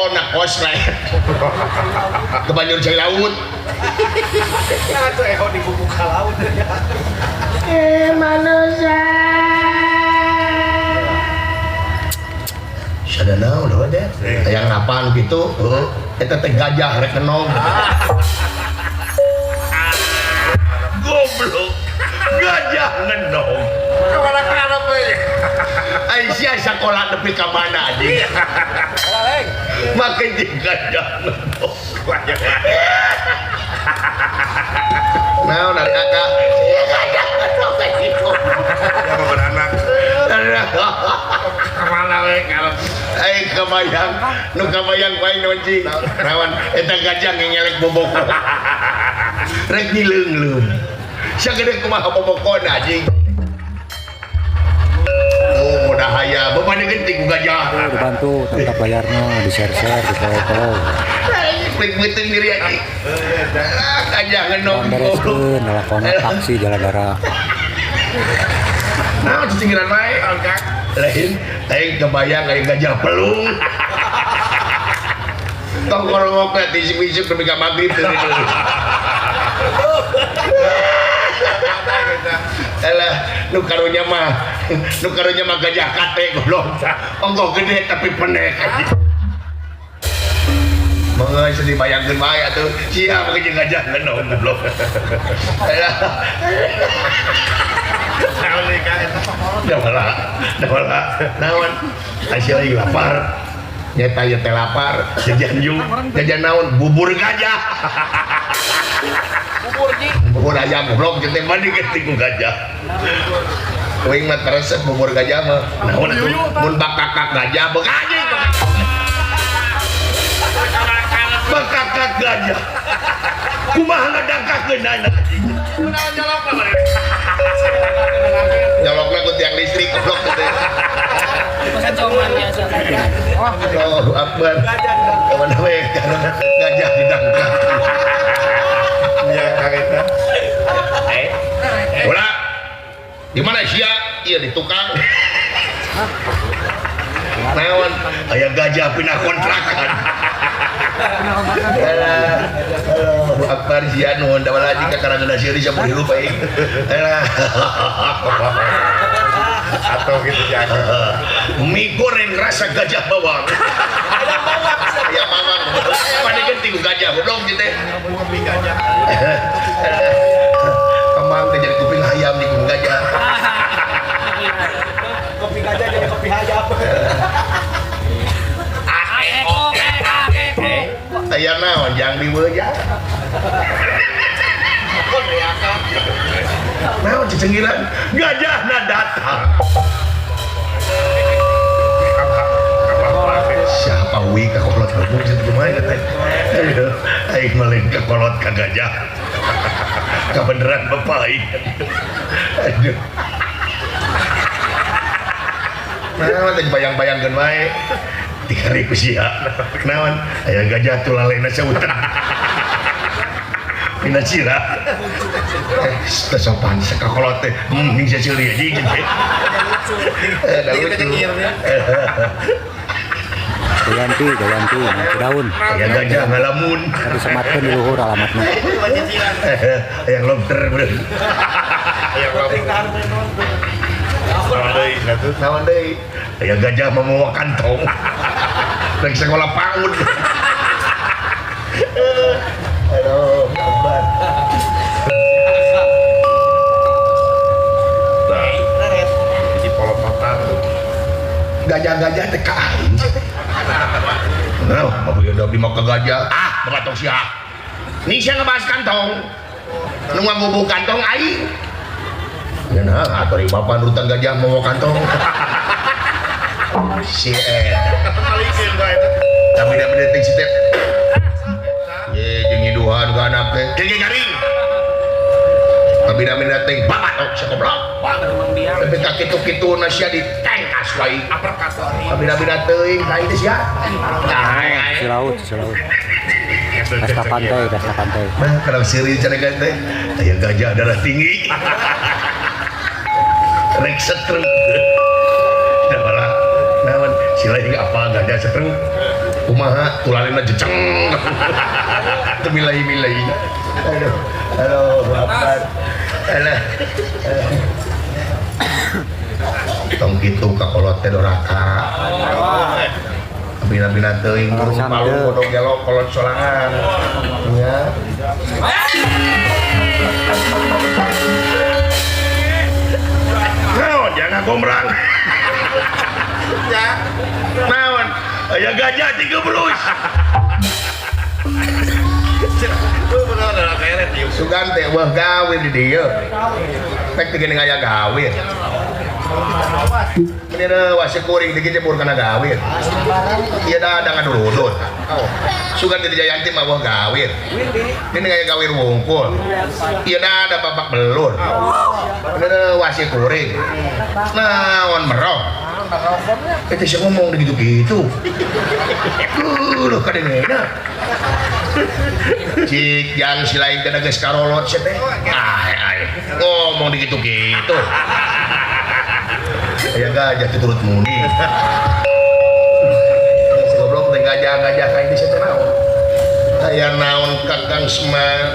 Eho na koslet. Kebanjur cai laut. Nah, tuh eho dibubuk ka laut. Manusia. Sada naon lho teh? Hayang ngapan kitu? Heuh, eta teh gajah rek ngenog. Goblok. Gajah ngenog. Kamana karep we. Aisyah sakola nepi ka mana anjing? Make jeung gajah ngenog. Naon ari akak? Gajah ngenog anjing. Ya mah beranak. Kamana we karep. Aing kabayang, nu kabayang ku aing naon cing? Naon eta gajah ngengelek boboko. Rek nyileungleum. Sagede kumaha bobokona anjing. Oh, dahaya, beban geuting ku gajah. Dibantu tetap bayarnya, di share-share, di follow-follow. Pelik beuteung diri anjing. Ah, gajah ngenog. Bereskeun lalakona taksi jaladara. Naon cicinggiran wae? Lain, aing kebayang aing gajah pelung. Tong korongokna ti isuk-isuk nepi ka magrib teu deui. Alah, nu karunya mah gajah kate goblok. Ongkoh gede tapi pendek anjing. Mangga geus dibayangkeun wae atuh. Sia make jeung gajah ngenog goblok. Alah. Naon deui ka eta? Dawala, dawala. Naon? Aisyah lagi lapar. Nyeta ieu teh lapar, jajan yuk, jajan naon? Bubur gajah. Bubur ji. Bubur ayam goblok jeung teh mandi geuting ku gajah. Uing mah teresep bubur gajah mah. Naon atuh? Mun bakakak gajah beuk anjing. Bakakak gajah. Kumaha ngadangkakeunana anjing? Kunaon nyolokna bari? Nyolokna ku tiang listrik goblok teh. Allahu Akbar. Kamana we gajah didangkak. Nya ka eta. Bola. Di mana sia? Iya di tukang. Naon? Aya gajah pindah kontrakan. Alah. Allahu Akbar sia nuhun da wala jika karangna sieun sampun hirup aing. Alah. Atau gitu jangan. Mie goreng rasa gajah bawang. Ayam bawang. Ayam bawang. Pada geuting ku gajah goblok gitu teh. Kopi gajah. Kembang teh jadi kuping hayam di kuping gajah. Kopi gajah jadi kopi hayam. Aya naon jang diweuja. Naon cicinggiran gajahna datang. Siapa wi ka kolot goblok situ kumaha teh. Aduh, aing mah lain ka kolot ka gajah. Kabeneran bapak aing. Aduh. Naon teh bayang-bayangkeun wae. Dikari ku sia. Naon? Aya gajah tulalena sautan. Dina sira. Teu sopan sakakolot teh. Ning sia seuri anjing teh. Da lucu. Jayanti, Jayanti, Cidaun. Aya gajah ngalamun. Tapi sematkeun di luhur alamatna. Aya lobster bener. Ayam lobster. Naon deui atuh? Naon deui? Aya gajah mamawa kantong. Rek sekolah PAUD. Aduh, kabar. Tah. Hiji polototan. Gajah-gajah teh ka aing. Nah, apa ya udah bima ke gajah? Ah, bapak tong sia. Nih sia ngebahas kantong. Nu ngagubuk kantong aing. Ya nah, atuh ari bapak nurutan gajah mawa kantong. Si eta. Malikeun bae eta. Tapi da beda teh si teh. Ye jeung nyiduhan ka anak teh. Jeung garing. Tapi da beda teh bapak tong sia goblok. Tapi ka kitu-kitu na sia ditengkas wae. Tapi da beda teuing ka aing teh sia. Si laut, si laut. Pesta pantai, pesta pantai. Nah, kalau seuri carekan teh aya gajah darah tinggi. Rek setruk. Da malah naon si lain apa gajah setruk. Kumaha tulalina jeceng. Teu milai-milai. Aduh, aduh, bapak. Alah. Tong kitu ka kolot teh doraka. Bina-bina teuing burung palu kodok gelo kolot sorangan. Nya. Naon jangan gombrang. Ya. Naon? Aya gajah 3 belus. Sugan teh wah gawe di dieu. Pek teh geuning aya gawe. Meni wasi kuring teh jebur kana gawe. Ieu da ada ngadurudut. Sugan teh Jayanti mah wah gawe. Geuning aya gawe wungkul. Ieu da ada babak belur. Meni wasi kuring. Naon merok. Itu sih ngomong gitu-gitu. Duh, kadengena. Cik yang si lain kada geus karolot sia teh. Ai ai. Ngomong gitu-gitu. Aya gajah teh turut muni. Si goblok teh gajah-gajah ka ieu teh naon. Aya naon Kakang Semar.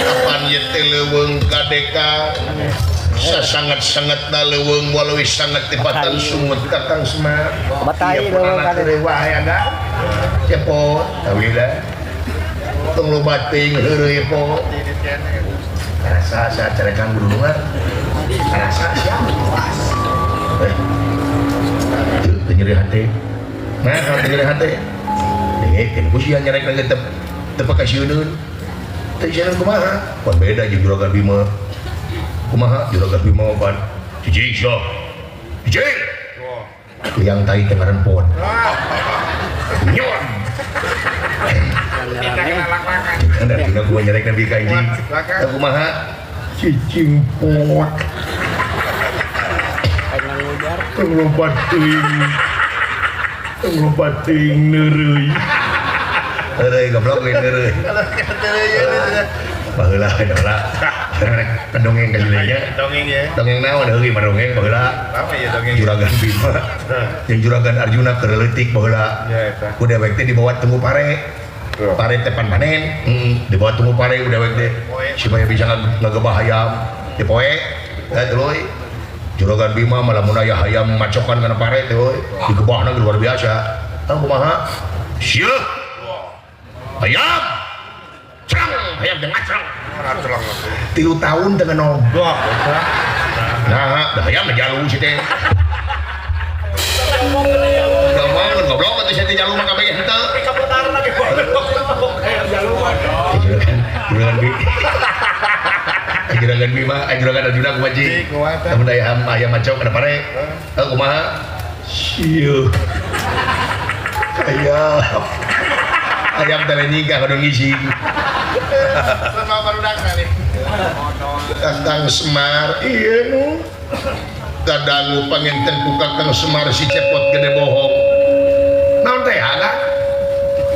Kapan ieu teh leuweung kadeka. Sasangat-sangatna leuweung moal leuwih sangat tibatan sungut Kakang Semar. Batai leuweung kadeka wae aga. Cepot, tawila. Tong loba teuing heureuy po. Karasa saat carekan gunungan. Karasa sia. Eh. Teu nyeri hate. Nah, kalau teu nyeri hate. Dengekeun ku sia nyerek lagi teu pakasieuneun. Teu sieun kumaha? Pan beda jeung Juragan Bima. Kumaha Juragan Bima pan? Cicing sia. Cicing. Liang tai teh ngaran pot. Nyon. Ada juga gua nyerek nabi ka anjing. Kumaha? Cicing pot. Tong lompat teuing. Tong lompat teuing neureuy. Heureuy goblok lain neureuy. Baheula heula. Rek dongeng ka nya. Dongeng ya. Dongeng naon heureuy mah dongeng baheula. Apa ya dongeng? Juragan Bima. Jeung Juragan Arjuna keur leutik baheula. Ya eta. Ku dewek teh dibawa tunggu pare. Pare teh pan panen, dibawa tunggu pare ku dewek teh supaya bisa ngagebah hayam. Dipoe, teh tuluy. Juragan Bima malah mun aya hayam macokan kana pare teh euy. Digebahna luar biasa. Tah kumaha? Sieuk. Hayam. Cerang, hayam teh ngacrang. 3 tahun teh ngenog. Nah, dah hayam jalu si teh. Gampang goblok atuh si teh jalu mah kabeh henteu. Juragan Bima. Juragan Bima, Juragan Arjuna kumaha cing? Lamun aya ayam macok kana pare. Heuh kumaha? Sieuk. Ayam. Ayam teh nyingkah kudu ngising. Kakang Semar ieu nu kadangu panginten ku Kakang Semar si Cepot gede bohong. Naon teh aga?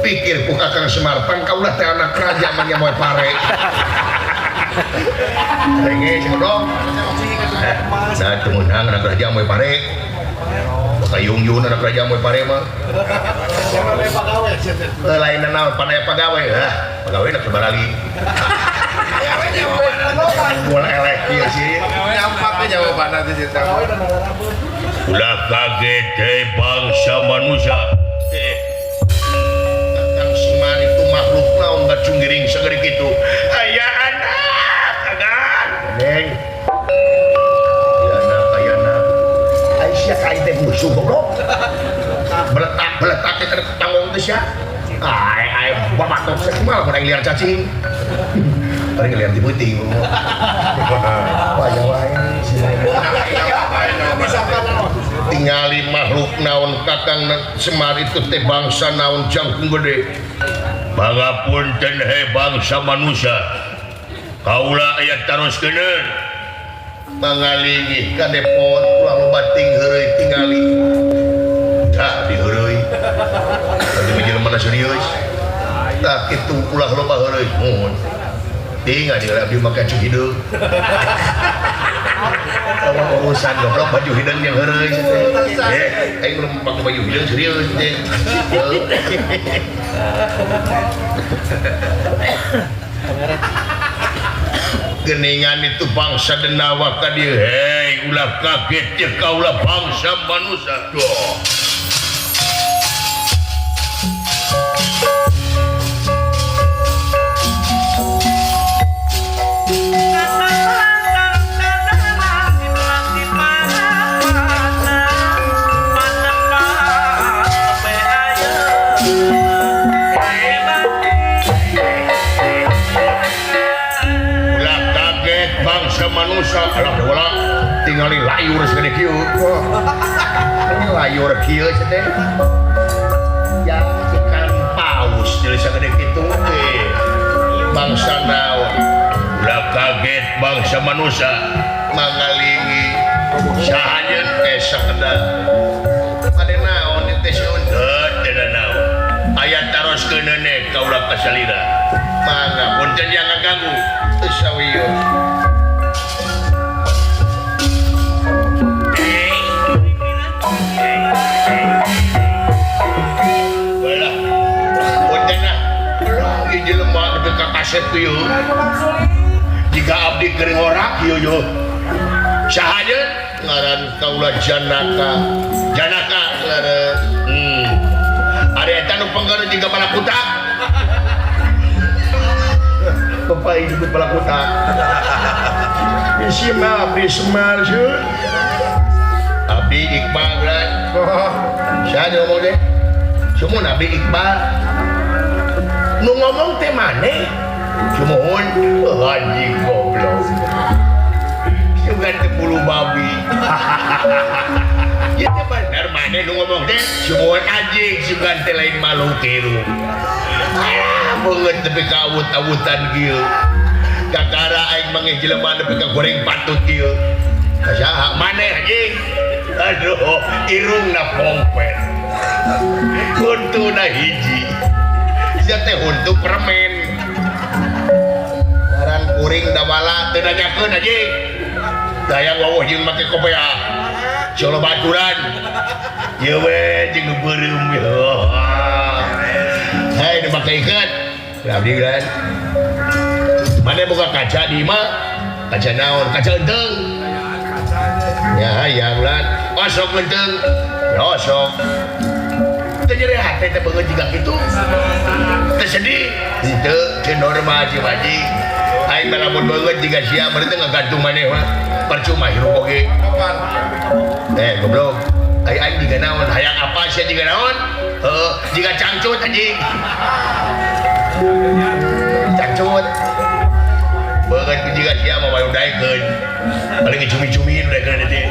Pikir ku Kakang Semar pan kaulah teh anak raja mah nya moe pare. Renge si godong. Nah teu meunang anak raja moe pare. Bakayung yun anak raja moe pare mah. Lain naon pan aya pagawe hah, pagawe nak sabarali. Moal eleh ieu sih. Nyampaknya jawabanna teh cerita. Ulah kaget teh bangsa manusia. Kakang Semar itu makhluk naon gacung giring sagede kitu. Aya anak, agan. Neng. Aya anak, aya anak. Ai sia ka aing teh musuh goblok. Beletak-beletak teh tanggung teh sia. Ai ai babatok sia kumaha mun aing liar cacing. Paling liar di peuting. Wah, wae tingali makhluk naon Kakang Semar itu teh bangsa naon jangkung gede. Pangapunten he bangsa manusia. Kaula aya taroskeun. Mangalingih ka depot ulah loba ting heureuy tingali. Tah diheureuy. Tadi mah jelema serius. Tah kitu ulah loba heureuy muhun. Tinggal di abdi make cuk hideung. Urusan goblok baju hideung jeung heureuy teh. Aing belum pakai baju hideung serius teh. Geningan itu bangsa denawa ka dieu. Hei, ulah kaget ye kaula bangsa manusia. Duh. Alah wala tingali layur segede kieu. Layur kieu teh. Ya ikan paus jadi segede kitu teh. Bangsa naon? Ulah kaget bangsa manusia mangalingi sahajeun teh sakedap. Ade naon teh sieun? Teu naon. Aya taroskeun nenek kaula kasalira. Mangga punten jangan ganggu. Teu sawios. Kasep kieu jika abdi keur ngorak kieu yo saha aja ngaran kaula Janaka Janaka leres ari eta nu penggaru jiga balakutak bapak disebut balakutak bisi mah abdi Semar sieun abdi Iqbal geus saha ngomong teh sumun abdi Iqbal nu ngomong teh maneh sumuhun anjing goblok sugan teh bulu babi ieu teh bener maneh nu ngomong teh sumuhun anjing sugan teh lain malu tiru alah beungeut nepi ka awut-awutan kieu kakara aing mangih jelema nepi ka goreng patut kieu saha maneh anjing aduh irungna pompet huntuna hiji sia teh huntu permen ngaran kuring dawala teu nanyakeun anjing dayang wawuh jeung make kopeah solo baturan ieu we jeung nu beureum hei nu make iket abdi kan mane boga kaca di imah kaca naon kaca eunteng ya hayang lan osok eunteng osok teu nyeri hate teh beungeut jiga kitu teu sedih henteu teu normal si anjing aing mah lamun beungeut jiga sia meureun teh ngagantung maneh mah percuma hirup oge goblok aing aing jiga naon hayang apa sia jiga naon heuh jiga cangcut anjing cangcut beungeut jiga sia mah bae daekeun paling cumi-cumiin daekeun teh.